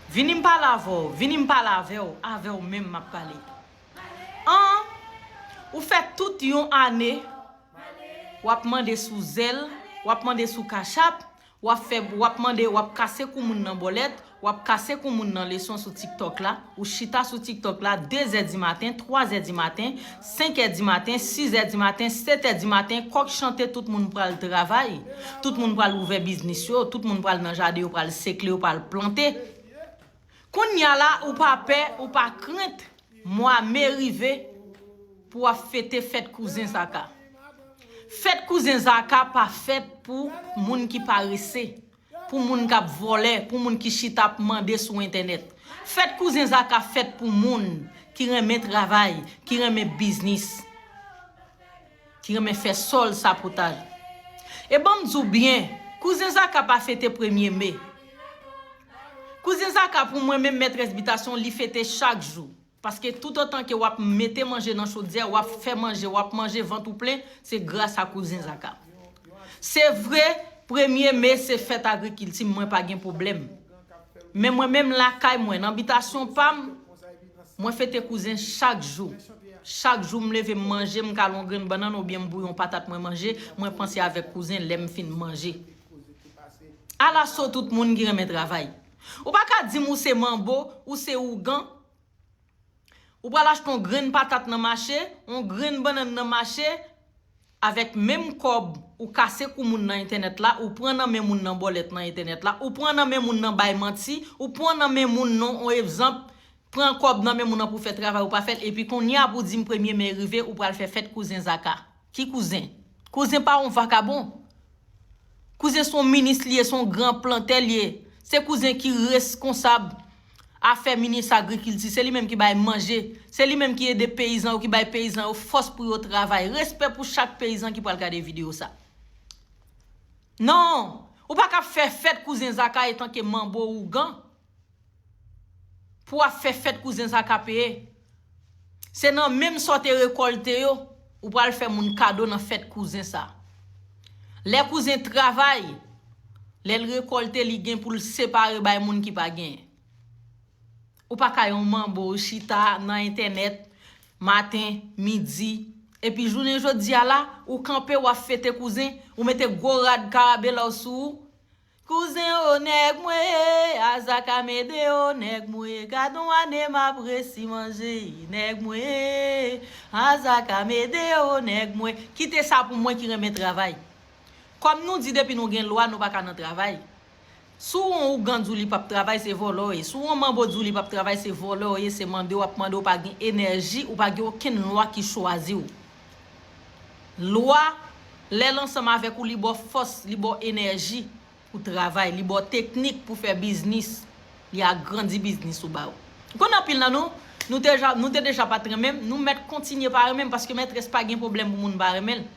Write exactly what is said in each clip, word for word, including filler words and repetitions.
Vini m pale avè w, vini m pale avè w, avè w menm m ap pale. An, ou fè tout yon ane, w ap mande sou Zelle, w ap mande sou Cash App, w ap fè, w ap mande, w ap kase kou moun nan bòlèt, w ap kase kou moun nan leson sou TikTok la, ou chita sou TikTok la de zè di maten, twa zè di maten, senk è di maten, sis è di maten, sèt è di maten, kòk chante, tout moun pral travay, tout moun pral ouvè biznis yo, tout moun pral nan jaden yo, pral sekle, yo pral plante. Kounye a la, ou pa pè, ou pa krent, mwa me rive pou w ap fete fèt kouzen Zaka. Fèt kouzen Zaka pa fèt pou moun ki parese, pou moun k ap vòlè, pou moun ki chita ap mande sou entènèt. Fèt kouzen Zaka fèt pou moun ki renmen travay, ki renmen biznis, ki renmen fè sòl sapotaj. E ban m di w byen, kouzen Zaka pa fete premye me. Kouzen Zaka pou mwen menm, Mètrès Bitasyon, li fete chak jou. Paske toutotan ke w ap mete manje nan chodyè, w ap fè manje, w ap manje, vant ou plen, se gras a kouzen Zaka. Se vre, premye me se fèt agrikilti, mwen pa gen pwoblèm. Men mwen menm lakay mwen, nan bitasyon pa m, mwen fete kouzen chak jou. Chak jou m leve m manje, m kale yon grenn bannann oubyen m bouye yon patat mwen manje, mwen panse avèk kouzen lè m fin manje. Alaso tout moun ki renmen travay. Ou pa ka di m ou se manbo, ou se ougan. Ou pral achte yon grenn patat nan mache, yon grenn bannann nan mache, avèk menm kòb ou kase kou moun nan entènèt la, ou pran nan men moun nan bòlèt nan entènèt la, ou pran nan men moun nan bay manti, ou pran nan men moun nan, yon egzanp, pran kòb nan men moun nan pou fè travay ou pa fè l, epi kounye a pou di m premye me rive, ou pral fè fèt kouzen Zaka. Ki kouzen? Kouzen pa yon vakabon. Kouzen se yon minis li ye, se yon gran plantè li ye. Se kouzen ki reskonsab afè minis agrikilti. Se li menm ki bay manje. Se li menm ki ede peyizan yo, ki bay peyizan yo fòs pou yo travay. Respè pou chak peyizan ki pral gade videyo sa. Non, ou pa ka fè fèt kouzen Zaka etanke manbo ougan. Pou w ap fè fèt kouzen sa ka peye. Se nan menm sa w te rekòlte yo, ou pral fè moun kado nan fèt kouzen sa. Lè kouzen travay, lè l rekòlte, li gen pou l separe bay moun ki pa genyen. Ou pa ka yon manbo, ou chita nan entènèt, maten, midi, epi jounen jodi a la, ou kanpe, w ap fete kouzen, ou mete gwo rad karabela w sou ou, Kouzen o nèg mwen, a Zaka m ede o nèg mwen, gad on ane m ap resi manje, nèg mwen, a Zaka m ede o nèg mwen. Kite sa pou mwen ki renmen travay. Kòm nou di depi nou gen lwa, nou pa ka nan travay. Si w on ougan di w li p ap travay, se vòlè w ye. Si w on manbo di w li p ap travay, se vòlè w ye, se mande w ap mande, w pa gen enèji, ou pa gen okenn lwa ki chwazi w. Lwa, lè l ansanm avèk ou, li ba w fòs, li ba w enèji pou travay, li ba w teknik pou fè biznis, li agrandi biznis ou ba ou. Ou konn anpil nan nou, nou te ja, nou te deja pa t renmen m, nou mèt kontinye pa renmen m, paske mètrès pa gen pwoblèm pou moun pa renmen l.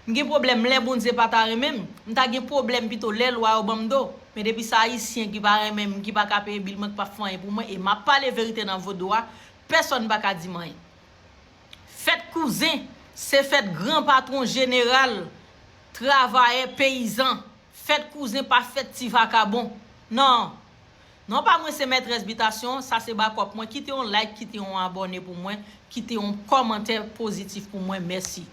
M gen pwoblèm lè Bondye pa ta renmen m, m ta gen pwoblèm pito lè lwa yo ban m do. Men depi se Ayisyen ki pa renmen m, ki pa ka peye bil mwen, ki p ap fè anyen pou mwen, e m ap pale verite nan vodou a, pèsonn pa ka di m anyen. Fèt kouzen, se fèt gran patwon, jeneral, travayè, peyizan. Fèt kouzen pa fèt ti vakabon. Non. Non pa mwen se Mètrès Bitasyon, sa se bakòp mwen. Kite yon like, kite yon abòne pou mwen, kite yon kòmantè pozitif pou mwen. Mèsi.